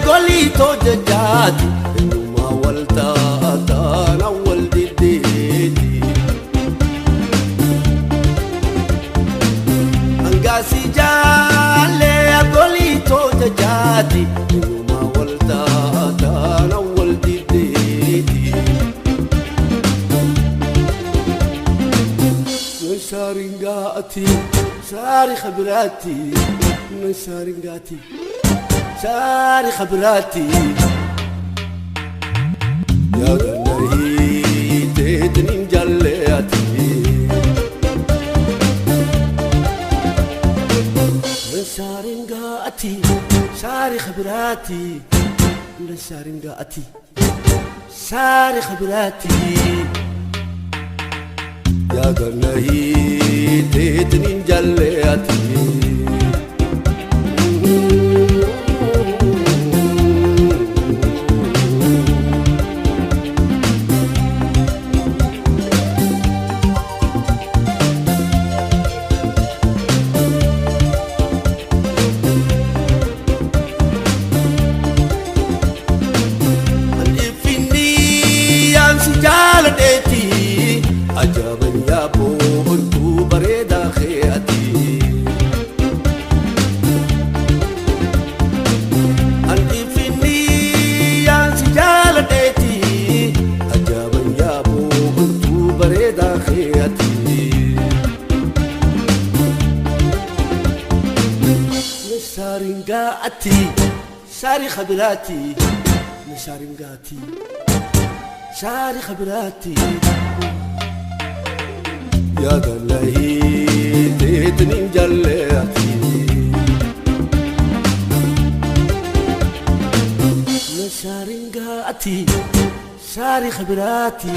golitoo jajaati eenyummaa wal taataan awwal diddeeti. Hangaasi jaallee golitoo jajaati eenyummaa wal taataan awwal diddeeti. Saaringaati saari khabiraati saaringaati saari khabiraati yaa gannahii teetiniin jalleati. Saaringaati saari khabiraati saaringaati saari khabiraati. Yaa gannahii teetiniin jalleati. Ani yaansi jaaladheeti ajaaban yaaboo bareedaa kee'ati. Ani finni yaansi jaaladheeti ajaaban yaaboo bareedaa kee'ati. Saaringaati saari khabiraati saaringaati saari khabiraati. Yaa gannahii teetiniin jalleati. Saaringaati saari khabiraati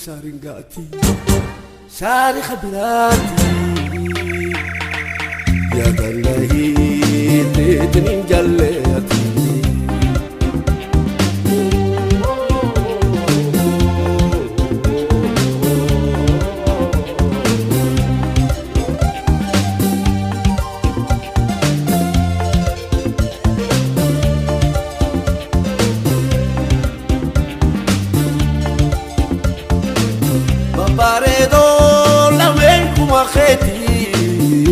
saaringaati saari khabiraati. Yaa gannahii teetiniin jalleati. Bareedoo lameen kuma keeti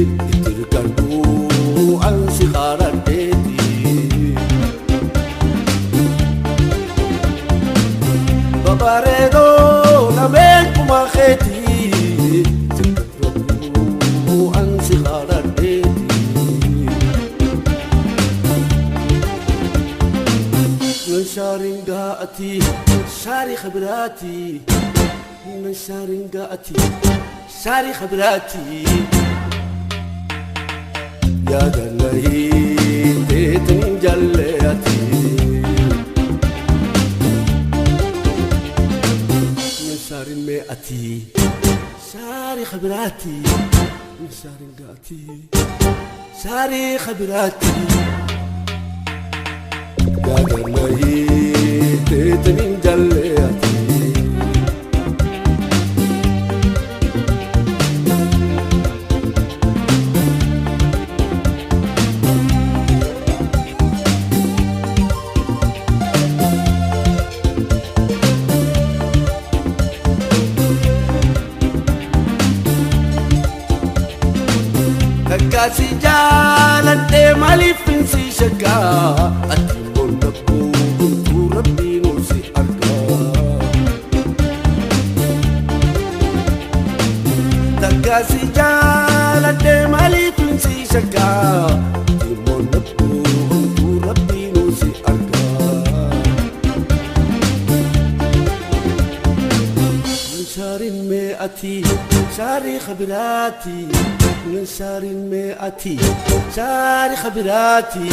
itti hirkadhuu ansi haradheeti. Bareedoo lameen kuma keeti itti hirkadhuu ansi haradheeti. Saaringaati saari khabiraati. Saaringaati saari khabiraati. Yaa gannahii teetiniin jalleati. Saarin mee'ati saari khabiraati saaringaati saari khabiraati. Yaa gannahii teetiniin jalleati. Kakkaasi jaaladhee maaliif si shakkaa ati boonna guutuu rabbiin si argaa. Kakkaasi jaaladhee maaliif si shakkaa ati boonna guutuu rabbiin si argaa. Saarin mee'ati saari khabiraati. Saarin mee'ati saari khabiraati.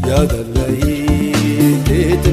Yaa gannahii teetiniin.